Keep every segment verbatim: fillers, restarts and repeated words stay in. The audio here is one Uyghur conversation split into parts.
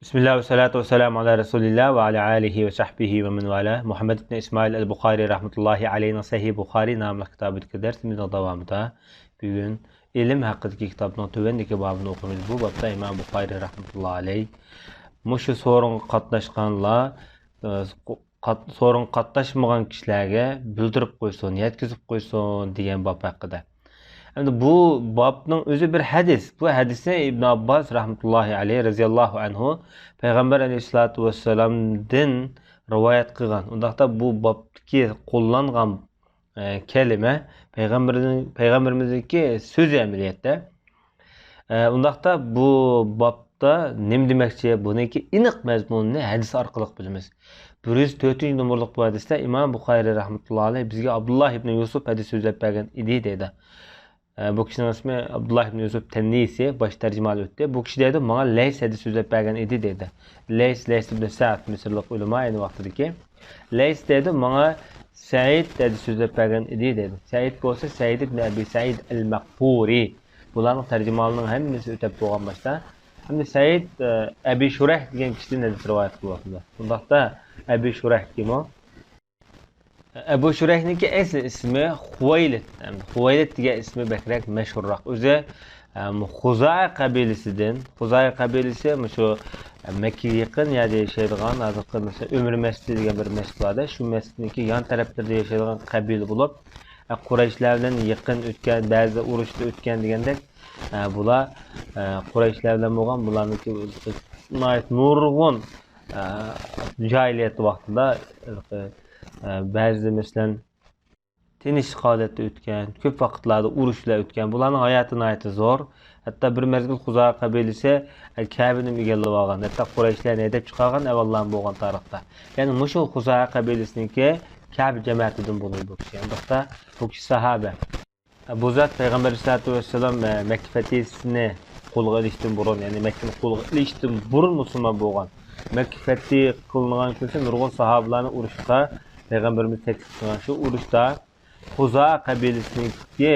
بىسمىللا ۋەسسالاتۇ ۋەسسالامۇ ئالا رەسۇلىللا ۋە ئالا ئالىھى ۋە سەھبىھى ۋە مەن ۋالا. مۇھەممەد ئىبن ئىسمائىل ئەل بۇخارى رەھمەتۇللاھى ئەلەيھىنىڭ سەھىھ بۇخارى ناملىق كىتابىدىكى دەرسىمىزنىڭ داۋامىدا بۈگۈن ئىلىم ھەققىدىكى كىتابنىڭ تۆۋەندىكى بابىنى ئوقۇيمىز. بۇ بابتا ئىمام بۇخارى رەھمەتۇللاھى ئەلەيھ مۇشۇ سورۇنغا قاتناشقانلار، ئە، قات-، سورۇنغا قاتناشمىغان كىشىلەرگە بىلدۈرۈپ قويسۇن، يەتكۈزۈپ قويسۇن دېگەن باب ھەققىدە. ئەمدى بۇ بابنىڭ ئۆزى بىر ھەدىس. بۇ ھەدىسنى ئىبن ئابباس رەھمەتۇللاھى ئەلەيھ رەزىياللاھۇ ئەنھۇ پەيغەمبەر ئەلەيھىسسالاتۇ ۋەسسالامدىن رىۋايەت قىلغان. ئۇنداقتا بۇ بابتىكى قوللانغان، ئە، كەلىمە پەيغەمبىرنىڭ، پەيغەمبىرىمىزنىڭكى سۆزى ئەمەلىيەتتە. ئە، ئۇنداقتا بۇ بابتا نېمە دېمەكچى؟ بۇنىڭكى ئېنىق مەزمۇنىنى ھەدىس ئارقىلىق بىلىمىز. بىر يۈز تۆتىنچى نومۇرلۇق بۇ ھەدىستە ئىمام بۇخارى رەھمەتۇللاھى ئەلەيھ بىزگە ئابدۇللا ئىبنى يۈسۈپ ھەدىس سۆزلەپ بەرگەن ئىدى دەيدۇ. ئە، بۇ كىشىنىڭ ئىسمى ئابدۇللا ئىبنى يۈسۈپ تەننىسى، باش تەرجىمىھالى ئۆتتى. بۇ كىشى دەيدۇ، ماڭا لەيس ھەدىس سۆزلەپ بەرگەن ئىدى دەيدۇ. لەيس، لەيس ئىبنى سەئد، مىسىرلىق ئۆلىما ئەينى ۋاقتىدىكى. لەيس دەيدۇ، ماڭا سەئىد ھەدىس سۆزلەپ بەرگەن ئىدى دەيدۇ. سەئىد بولسا سەئىد ئىبنى ئەبى سەئىد ئەل مەقبۇرى. بۇلارنىڭ تەرجىمىھالىنىڭ ھەممىسى ئۆتەپ بولغان باشتا. ئەمدى سەئىد، ئە، ئەبى شۇرەيھ دېگەن كىشىدىن ھەدىس رىۋايەت قىلىۋاتىدۇ. بۇنداقتا ئەبى شۇرەيھ كىم ئۇ؟ ئەبۇ شۇرەيھنىڭكى ئەسلى ئىسمى خۇۋەيلىد. ئەمدى خۇۋەيلىد دېگەن ئىسمى بەكرەك مەشھۇرراق. ئۆزى، ئەم، خۇزائە قەبىلىسىدىن. خۇزائە قەبىلىسى مۇشۇ، ئەم، مەككىگە يېقىن يەردە ياشايدىغان، ھازىرقى مەسىلەن، ئۆمرە مەسچىتى دېگەن بىر مەسچىت بار-دە، شۇ مەسچىتنىڭكى يان تەرەپلىرىدە ياشايدىغان قەبىلە بولۇپ، ئە، قۇرەيشلەر بىلەن يېقىن ئۆتكەن، بەزىدە ئۇرۇشتا ئۆتكەن دېگەندەك، ئە، بۇلار، ئە، قۇرەيشلەر بىلەن بولغان، بۇلارنىڭكى ناھايىتى نۇرغۇن، ئە، جاھىلىيەت ۋاقتىدا، ئە، بەزىدە مەسىلەن، تىنچ ھالەتتە ئۆتكەن، كۆپ ۋاقىتلاردا ئۇرۇشلار ئۆتكەن. بۇلارنىڭ ھاياتى ناھايىتى زور. ھەتتا بىر مەزگىل خۇزائە قەبىلىسى، ئە، كەبىنىمۇ ئىگىلىۋالغان. ھەتتا قۇرەيشلەرنى ھەيدەپ چىقارغان ئەھۋاللارمۇ بولغان تارىختا. يەنى مۇشۇ خۇزائە قەبىلىسىنىڭكى كەبە جەمەتىدىن بولىدۇ بۇ كىشى. ئۇنداقتا بۇ كىشى ساھابە. بۇ زات پەيغەمبەر ئەلەيھىسسالاتۇ ۋەسسالام، ئە، مەككە فەتھىسىنى قولغا ئېلىشتىن بۇرۇن، يەنى مەككىنى قولغا ئېلىشتىن بۇرۇن مۇسۇلمان بولغان. مەككە فەتھى قىلىنغان كۈنى نۇرغۇن ساھابىلارنى ئۇرۇشقا پەيغەمبىرىمىز تەكلىپ قىلغان. شۇ ئۇرۇشتا خۇزائە قەبىلىسىنىڭكى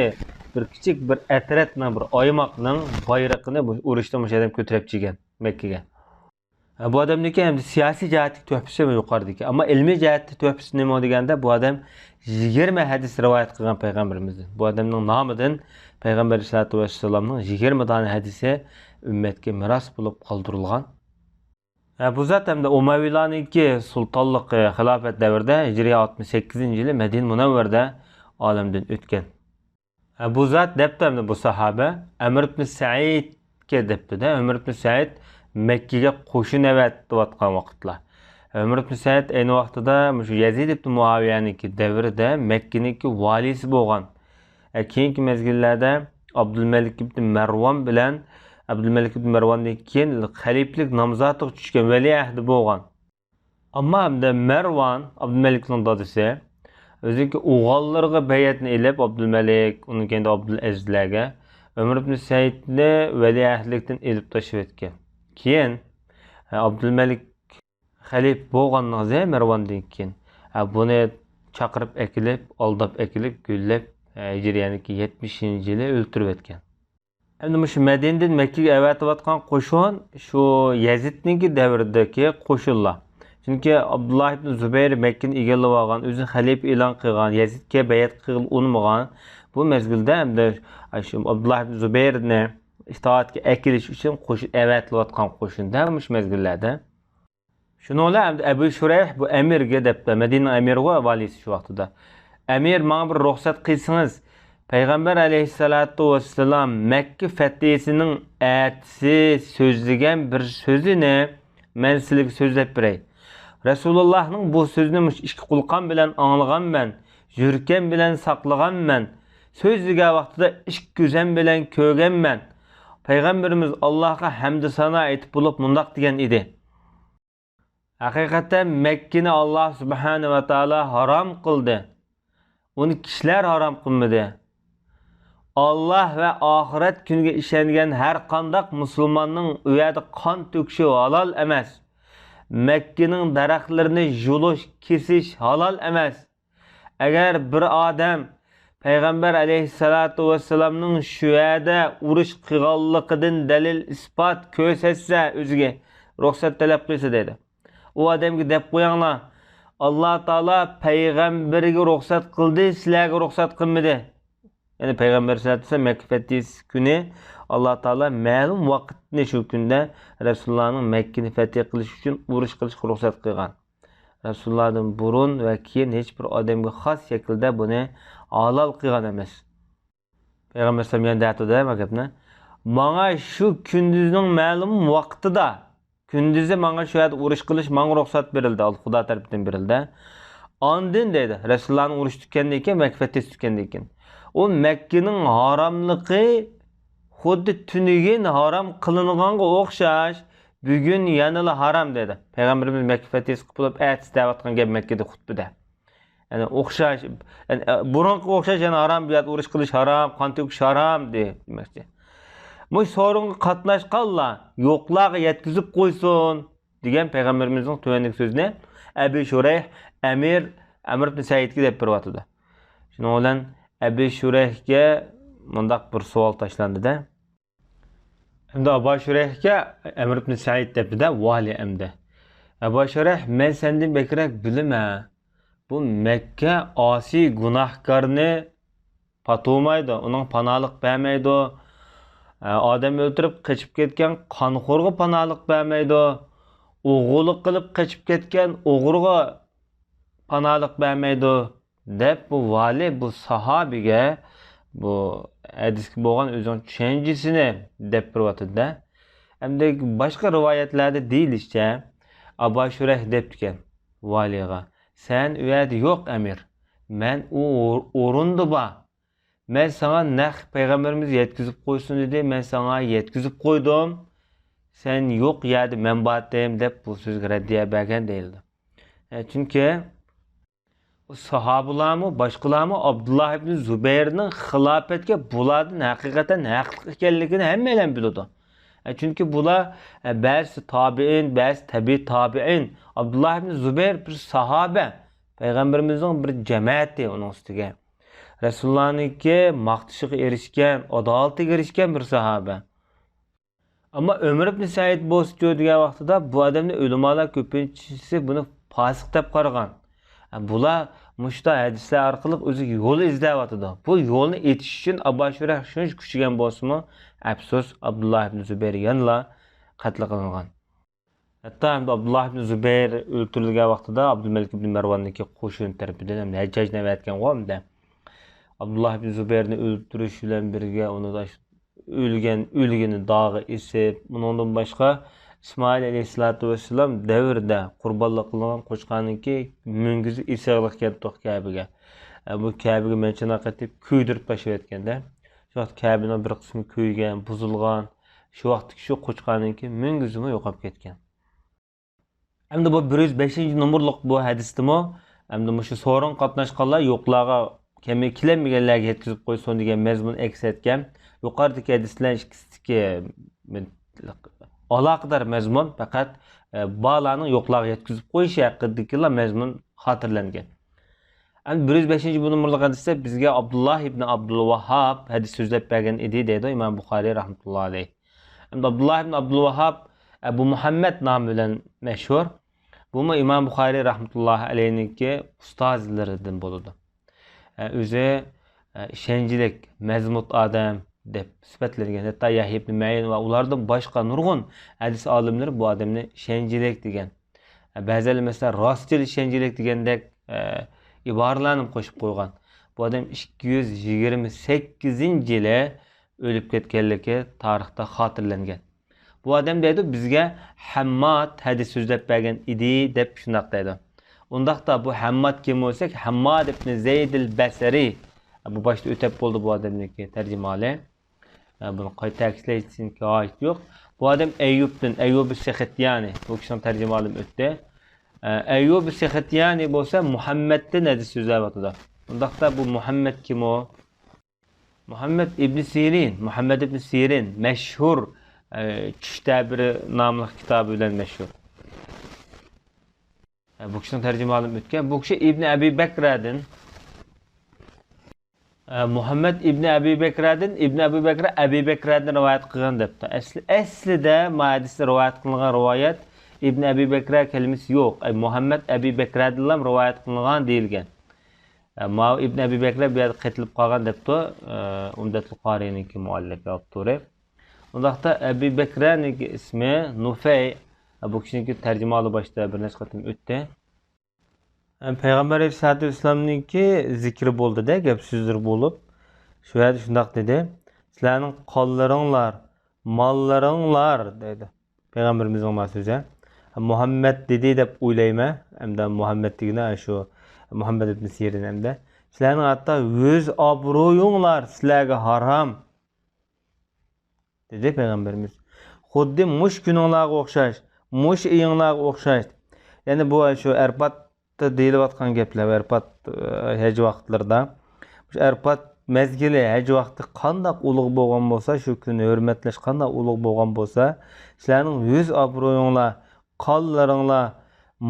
بىر كىچىك بىر ئەترەتنىڭ، بىر ئايماقنىڭ بايرىقىنى بۇ ئۇرۇشتا مۇشۇ ئادەم كۆتۈرۈپ چىقكەن مەككىگە. بۇ ئادەمنىڭكى ئەمدى سىياسىي جەھەتتىكى تۆھپىسى يۇقىرىدىكى. ئەمما ئىلمىي جەھەتتە تۆھپىسى نېمە دېگەندە، بۇ ئادەم يىگىرمە ھەدىس رىۋايەت قىلغان پەيغەمبىرىمىزدىن. بۇ ئادەمنىڭ نامىدىن پەيغەمبەر ئەلەيھىسسالاتۇ ۋەسسالامنىڭ يىگىرمە دانە ھەدىسى ئۈممەتكە مىراس بولۇپ قالدۇرۇلغان. بۇ زات ئەمدى ئۇمەۋىلارنىڭكى سۇلتانلىقى، خىلاپەت دەۋرىدە، ھىجرىي ئاتمىش سەككىزىنچى يىلى مەدىنە مۇنەۋۋەردە ئالەمدىن ئۆتكەن. ھە، بۇ زات دەپتۇ ئەمدى بۇ ساھابە، ئەمر ئىبن سەئىدكە دەپتۇ-دە، ئەمر ئىبن سەئىد مەككىگە قوشۇن ئەۋەتىۋاتقان ۋاقىتلار. ئەمر ئىبن سەئىد ئەينى ۋاقتىدا مۇشۇ يەزىد ئىبن مۇئاۋىيەنىڭكى دەۋرىدە مەككىنىڭكى ۋالىيسى بولغان. ھە، كېيىنكى مەزگىللەردە ئابدۇلمەلىك ئىبن مەرۋان بىلەن، ئابدۇلمەلىك ئىبن مەرۋاندىن كېيىن خەلىپىلىك نامزاتىغا چۈشكەن، ۋەلىئەھدى بولغان. ئەمما ئەمدى مەرۋان، ئابدۇلمەلىكنىڭ دادىسى، ئۆزىنىڭكى ئوغۇللىرىغا بەيئەتنى ئېلىپ، ئابدۇلمەلىك، ئۇنىڭ كەينىدە ئابدۇلئەزىزلەرگە ئۆمەر ئىبن سەئىدنى ۋەلىئەھدىلىكتىن ئېلىپ تاشلىۋەتكەن. كېيىن، ئابدۇلمەلىك خەلىپە بولغاندىن كېيىن، مەرۋاندىن كېيىن، بۇنى چاقىرىپ ئەكېلىپ، ئالداپ ئەكېلىپ، گۈللەپ، ھىجرىيەنىڭكى يەتمىشىنچى يىلى ئۆلتۈرۈۋەتكەن. ئەمدى مۇشۇ مەدىنىدىن مەككىگە ئەۋەتىۋاتقان قوشۇن شۇ يەزىدنىڭكى دەۋرىدىكى قوشۇنلار. چۈنكى ئابدۇللا ئىبن زۇبەير مەككىنى ئىگىلىۋالغان، ئۆزىنى خەلىپە ئېلان قىلغان، يەزىدكە بەيئەت قىلغىلى ئۇنىمىغان. بۇ مەزگىلدە ئەمدى شۇ ئابدۇللا ئىبن زۇبەيرنى ئىتائەتكە ئەكېلىش ئۈچۈن قوشۇن ئەۋەتىلىۋاتقان قوشۇن دە مۇشۇ مەزگىللەردە. شۇنىڭ بىلەن ئەمدى ئەبۇ شۇرەيھ بۇ ئەمىرگە دەپتۇ، مەدىنىنىڭ ئەمىرىغۇ ۋالىيسى شۇ ۋاقتىدا. ئەمىر، ماڭا بىر رۇخسەت قىلسىڭىز، پەيغەمبەر ئەلەيھىسسالاتۇ ۋەسسالام مەككە فەتھىسىنىڭ ئەتىسى سۆزلىگەن بىر سۆزىنى مەن سىلىگە سۆزلەپ بېرەي. رەسۇلۇللاھنىڭ بۇ سۆزىنى مۇشۇ ئىككى قۇلىقىم بىلەن ئاڭلىغانمەن، يۈرىكىم بىلەن ساقلىغانمەن، سۆزلىگەن ۋاقتىدا ئىككى كۆزۈم بىلەن كۆرگەنمەن. پەيغەمبىرىمىز ئاللاھقا ھەمدۇ سانا ئېيتىپ بولۇپ مۇنداق دېگەن ئىدى. ھەقىقەتەن مەككىنى ئاللاھ سۇبھانەھۇ ۋە تائالا ھارام قىلدى. ئۇنى كىشىلەر ھارام قىلمىدى. ئاللاھ ۋە ئاخىرەت كۈنىگە ئىشەنگەن ھەر قانداق مۇسۇلماننىڭ ئۇ يەردە قان تۆكۈشى ھالال ئەمەس. مەككىنىڭ دەرەخلىرىنى يۇلۇش، كېسىش ھالال ئەمەس. ئەگەر بىر ئادەم پەيغەمبەر ئەلەيھىسسالاتۇ ۋەسسالامنىڭ شۇ يەردە ئۇرۇش قىلغانلىقىدىن دەلىل ئىسپات كۆرسەتسە ئۆزىگە، رۇخسەت تەلەپ قىلسا دەيدۇ. ئۇ ئادەمگە دەپ قويۇڭلار، ئاللا تائالا پەيغەمبىرىگە رۇخسەت قىلدى، سىلەرگە رۇخسەت قىلمىدى. يەنى پەيغەمبەر سەللەللاھۇ ئەلەيھى ۋەسەللەم مەككە پەتھىسى كۈنى ئاللا تائالا مەلۇم ۋاقىتنى شۇ كۈندە رەسۇلۇللانىڭ مەككىنى پەتھى قىلىش ئۈچۈن ئۇرۇش قىلىشقا رۇخسەت قىلغان. رەسۇلۇللادىن بۇرۇن ۋە كېيىن ھېچبىر ئادەمگە خاس شەكىلدە بۇنى ھالال قىلغان ئەمەس. پەيغەمبەر ئەلەيھىسسالام يەنە دەتتى دە، مانا گەپنى. ماڭا شۇ كۈندۈزنىڭ مەلۇم ۋاقتىدا، كۈندۈزى ماڭا شۇ يەردە ئۇرۇش قىلىش ماڭا رۇخسەت بېرىلدى، ئاللا خۇدا تەرىپىدىن بېرىلدى. ئاندىن دەيدۇ، رەسۇلۇللانىڭ ئۇرۇش تۈگەتكەندىن كېيىن، مەككە پەتھى تۈگەتكەندىن كېيىن، ئۇ مەككىنىڭ ھاراملىقى خۇددى تۈنۈگۈن ھارام قىلىنغانغا ئوخشاش، بۈگۈن يەنىلا ھارام دەيدۇ. پەيغەمبىرىمىز مەككە پەتھىسى قىلىپ بولۇپ، ئەتىسى دەۋاتقان گەپ مەككىدە خۇتبىدە. يەنى ئوخشاش، يەنى، ئە، بۇرۇنقىغا ئوخشاش يەنە ھارام، بۇ يەردە ئۇرۇش قىلىش ھارام، قان تۆكۈش ھارام دېمەكچى. مۇشۇ سورۇنغا قاتناشقانلار يوقلارغا يەتكۈزۈپ قويسۇن دېگەن پەيغەمبىرىمىزنىڭ تۆۋەندىكى سۆزىنى ئەبى شۇرەيھ ئەمىر ئەمر ئىبن سەئىدكە دەپ بېرىۋاتىدۇ. شۇنىڭ بىلەن ئەبى شۇرەيھكە مۇنداق بىر سوئال تاشلاندى-دە. ئەمدى ئابا شۇرەيھكە ئەمر ئىبن سەئىد دەپتۇ-دە، ۋالىي ئەمدى. ئابا شۇرەيھ، مەن سەندىن بەكرەك بىلىمەن. بۇ مەككە ئاسىي گۇناھكارنى پاتىۋالمايدۇ، ئۇنىڭ پاناھلىق بەرمەيدۇ. ئادەم ئۆلتۈرۈپ قېچىپ كەتكەن قانخورغا پاناھلىق بەرمەيدۇ. ئوغرىلىق قىلىپ قېچىپ كەتكەن ئوغرىغا پاناھلىق بەرمەيدۇ، دەپ بۇ ۋالىي بۇ ساھابىگە بۇ ھەدىسكە بولغان ئۆزىنىڭ چۈشەنچىسىنى دەپ بېرىۋاتىدۇ-دە. ئەمدى باشقا رىۋايەتلەردە دېيىلىشىچە، ئابا شۇرەيھ دەپتىكەن ۋالىيغا، سەن ئۇ يەردە يوق، ئەمىر. مەن ئۇ ئورۇندا بار. مەن ساڭا نەق پەيغەمبىرىمىز يەتكۈزۈپ قويسۇن دېدى، مەن ساڭا يەتكۈزۈپ قويدۇم. سەن يوق يەردە مەن بارتىم، دەپ بۇ سۆزگە رەددىيە بەرگەن دېيىلدى. ئە، چۈنكى ئۇ ساھابىلارمۇ، باشقىلارمۇ ئابدۇللا ئىبن زۇبەيرنىڭ خىلاپەتكە بۇلاردىن ھەقىقەتەن ھەقلىق ئىكەنلىكىنى ھەممەيلەن بىلىدۇ. ئە، چۈنكى بۇلار، ئە، بەزىسى تابىئىن، بەزىسى تەبىئىي تابىئىن. ئابدۇللا ئىبن زۇبەير بىر ساھابە، پەيغەمبىرىمىزنىڭ بىر جەمەتى ئۇنىڭ ئۈستىگە. رەسۇلۇللانىڭكى ماختىشىغا ئېرىشكەن، ئادالىتىگە ئېرىشكەن بىر ساھابە. ئەمما ئۆمەر ئىبن سەئىد بولسىچۇ دېگەن ۋاقتىدا بۇ ئادەمنى ئۆلىمالار كۆپىنچىسى بۇنى پاسىق دەپ قارىغان. بۇلار مۇشۇنداق ھەدىسلەر ئارقىلىق ئۆزىگە يول ئىزدەۋاتىدۇ. بۇ يولنى ئېچىش ئۈچۈن ئابا شۇرەيھ شۇنچە كۈچىگەن بولسىمۇ، ئەپسۇس، ئابدۇللا ئىبن زۇبەير يەنىلا قەتل قىلىنغان. ھەتتا ئەمدى ئابدۇللا ئىبن زۇبەير ئۆلتۈرۈلگەن ۋاقتىدا ئابدۇلمەلىك ئىبن مەرۋاننىڭكى قوشۇنى تەرىپىدىن ھەمدە ھەججاجنى ئەۋەتكەنغۇ ئەمدى. ئابدۇللا ئىبن زۇبەيرنى ئۆلتۈرۈش بىلەن بىرگە ئۇنى ئۆلگەن، ئۆلگىنى داغا ئېسىپ، ئۇنىڭدىن باشقا ئىسمائىل ئەلەيھىسسالاتۇ ۋەسسالام دەۋرىدە قۇربانلىق قىلىنغان قوچقارنىڭكى مۈڭگۈزى ئېسىقلىق كەلتۇق كەبىگە. ئە، بۇ كەبىگە مەن چاناق ئېتىپ كۆيدۈرۈپ تاشلىۋەتكەندە، شۇ ۋاقىت كەبىنىڭ بىر قىسمى كۆيگەن، بۇزۇلغان. شۇ ۋاقىتتىكى شۇ قوچقارنىڭكى مۈڭگۈزىمۇ يوقاپ كەتكەن. ئەمدى بۇ بىر يۈز بەشىنچى نومۇرلۇق بۇ ھەدىستىمۇ، ئەمدى مۇشۇ سورۇنغا قاتناشقانلار يوقلارغا، كەمى كېلەلمىگەنلەرگە يەتكۈزۈپ قويسۇن دېگەن مەزمۇن ئەكس ئەتكەن. يۇقىرىدىكى ھەدىس بىلەن ئىككىسىدىكى ئالاقىدار مەزمۇن پەقەت، ئە، بارلارنىڭ يوقلارغا يەتكۈزۈپ قويۇشى ھەققىدىكىلا مەزمۇن خاتىرىلەنگەن. ئەمدى بىر يۈز بەشىنچى بۇ نومۇرلۇق ھەدىستە بىزگە ئابدۇللا ئىبن ئابدۇل ۋاھھاب ھەدىس سۆزلەپ بەرگەن ئىدى، دەيدۇ ئىمام بۇخارىي رەھمەتۇللا ئەلەيھ. ئەمدى ئابدۇللا ئىبن ئابدۇل ۋاھھاب ئەبۇ مۇھەممەد نامى بىلەن مەشھۇر. بۇمۇ ئىمام بۇخارىي رەھمەتۇللا ئەلەيھنىڭكى ئۇستازلىرىدىن بولىدۇ. ئە، ئۆزى، ئە، ئىشەنچلىك، مەزمۇت ئادەم دەپ سۈپەتلەنگەن. ھەتتا يەھيا ئىبن مەئىن ۋە ئۇلاردىن باشقا نۇرغۇن ھەدىس ئالىملىرى بۇ ئادەمنى ئىشەنچلىك دېگەن. ئە، بەزىلەر مەسىلەن، راستچىل ئىشەنچلىك دېگەندەك، ئە، ئىبارىلەرنى قوشۇپ قويغان. بۇ ئادەم ئىككى يۈز يىگىرمە سەككىزىنچى يىلى ئۆلۈپ كەتكەنلىكى تارىختا خاتىرىلەنگەن. بۇ ئادەم دەيدۇ، بىزگە ھەمماد ھەدىس سۆزلەپ بەرگەن ئىدى، دەپ شۇنداق دەيدۇ. ئۇنداقتا بۇ ھەمماد كىم بولساك، ھەمماد ئىبن زەيدىل بەسرى. بۇ باشتا ئۆتەپ بولدى بۇ ئادەمنىڭكى تەرجىمىھالى. بۇنى قايتا تەكىتلەشنىڭكى ھاجىتى يوق. بۇ ئادەم ئەييۇبتىن، ئەييۇب سېخىتيانى، بۇ كىشىنىڭ تەرجىمىھالىمۇ ئۆتتى. ئەييۇب سېخىتيانى بولسا مۇھەممەدتىن ھەدىس سۆزلەۋاتىدۇ. ئۇنداقتا بۇ مۇھەممەد كىم ئۇ؟ مۇھەممەد ئىبنى سىرىن، مۇھەممەد ئىبنى سىرىن مەشھۇر، ئە، چۈش تەبىرى ناملىق كىتابى بىلەن مەشھۇر. ئە، بۇ كىشىنىڭ تەرجىمىھالىمۇ ئۆتكەن. بۇ كىشى ئىبنى ئەبى بەكرەدىن، ئە، مۇھەممەد ئىبنى ئەبى بەكرەدىن، ئىبنى ئەبى بەكرە ئەبى بەكرەدىن رىۋايەت قىلغان دەپتۇ. ئەسلى، ئەسلىدە ما ھەدىستە رىۋايەت قىلىنغان رىۋايەت ئىبن ئەبى بەكرە كەلىمىسى يوق. ئەي، مۇھەممەد ئەبى بەكرەدىنلا رىۋايەت قىلىنغان دېيىلگەن. ئە، ماۋۇ ئىبن ئەبى بەكرە بۇ يەردە قېتىلىپ قالغان دەپتۇ، ئە، ئۇمدەتۇل قارىنىڭكى مۇئەللىپ ئاپتورى. ئۇنداقتا ئەبى بەكرەنىڭكى ئىسمى نۇفەي. ئە، بۇ كىشىنىڭكى تەرجىمىھالى باشتا بىر نەچچە قېتىم ئۆتتى. ئە، پەيغەمبەر ئەلەيھىسسالاتۇ ۋەسسالامنىڭكى زىكرى بولدى-دە، گەپ سۆزلىرى بولۇپ، شۇ يەردە شۇنداق دېدى، سىلەرنىڭ قانلىرىڭلار، ماللىرىڭلار دەيدۇ. پەيغەمبىرىمىزنىڭ ما سۆزى. مۇھەممەد دېدى دەپ ئويلايمەن. ئەمدى مۇھەممەد دېگىنى شۇ مۇھەممەد ئىبن سىرىن ئەمدى. سىلەرنىڭ ھەتتا ئۆز ئابرۇيۇڭلار سىلەرگە ھارام. دېدى پەيغەمبىرىمىز. خۇددى مۇشۇ كۈنۈڭلارغا ئوخشاش، مۇشۇ ئېيىڭلارغا ئوخشاش. يەنى بۇ شۇ ئەرپات دېيىلىۋاتقان گەپلەر، ئەرپات، ئە، ھەج ۋاقىتلىرىدا. مۇشۇ ئەرپات مەزگىلى، ھەج ۋاقتى قانداق ئۇلۇغ بولغان بولسا، شۇ كۈننى ھۆرمەتلەش قانداق ئۇلۇغ بولغان بولسا، سىلەرنىڭ يۈز ئابرۇيۇڭلار، قانلىرىڭلار،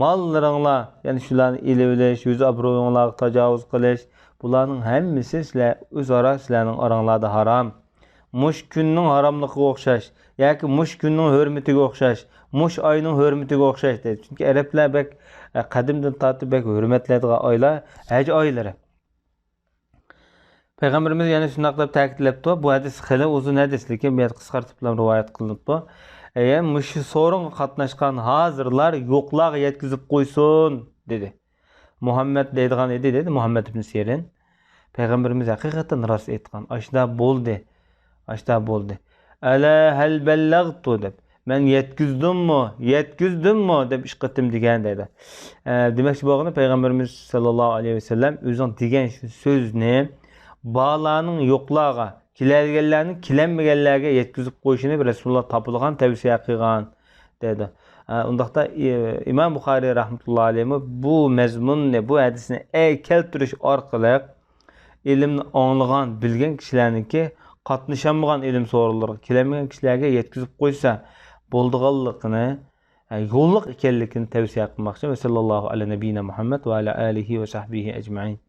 ماللىرىڭلار، يەنى شۇلارنى ئېلىۋېلىش، يۈز ئابرۇيۇڭلارغا تاجاۋۇز قىلىش، بۇلارنىڭ ھەممىسى سىلەر ئۆزئارا سىلەرنىڭ ئاراڭلاردا ھارام. مۇشۇ كۈننىڭ ھاراملىقىغا ئوخشاش ياكى مۇشۇ كۈننىڭ ھۆرمىتىگە ئوخشاش، مۇشۇ ئاينىڭ ھۆرمىتىگە ئوخشاش دەيدۇ. چۈنكى ئەرەبلەر بەك، ئە، قەدىمدىن تارتىپ بەك ھۆرمەتلەيدىغان ئايلار ھەج ئايلىرى. پەيغەمبىرىمىز يەنە شۇنداق دەپ تەكىتلەپتۇ. بۇ ھەدىس خېلى ئۇزۇن ھەدىس، لېكىن بۇ يەردە قىسقارتىپلا رىۋايەت قىلىنىپتۇ. ئە، مۇشۇ سورۇنغا قاتناشقان ھازىرلار يوقلارغا يەتكۈزۈپ قويسۇن، دېدى. مۇھەممەد دەيدىغان ئىدى، دېدى مۇھەممەد ئىبن سىرىن. پەيغەمبىرىمىز ھەقىقەتەن راست ئېيتقان. ئاشۇنداق بولدى. ئاشۇنداق بولدى. «ئەلا ھەل بەللەغتۇ؟» دەپ، «مەن يەتكۈزدۈممۇ؟ يەتكۈزدۈممۇ؟» دەپ ئۈچ قېتىم دېگەن دەيدۇ. ئە، دېمەكچى بولغىنى، پەيغەمبىرىمىز ساللاللاھۇ ئەلەيھى ۋەسەللەم ئۆزىنىڭ دېگەن شۇ سۆزنى بارلارنىڭ يوقلارغا، كېلەلىگەنلەرنىڭ كېلەلمىگەنلەرگە يەتكۈزۈپ قويۇشىنى رەسۇلۇللا تاپىدىغان تەۋسىيە قىلغان دەيدۇ. ئە، ئۇنداقتا، ئى-، ئىمام بۇخارىي رەھمەتۇللا ئەلەيھىمۇ بۇ مەزمۇننى، بۇ ھەدىسنى، ئە، كەلتۈرۈش ئارقىلىق ئىلىمنى ئاڭلىغان، بىلگەن كىشىلەرنىڭكى قاتنىشالمىغان ئىلىم سورۇنلىرىغا كېلەلمىگەن كىشىلەرگە يەتكۈزۈپ قويسا بولىدىغانلىقىنى، ئە، يوللۇق ئىكەنلىكىنى تەۋسىيە قىلماقچى. ۋە ساللاللاھۇ ئەلە نەبىينا مۇھەممەد ۋە ئەلە ئالىھى ۋە سەھبىھى ئەجمەئىن.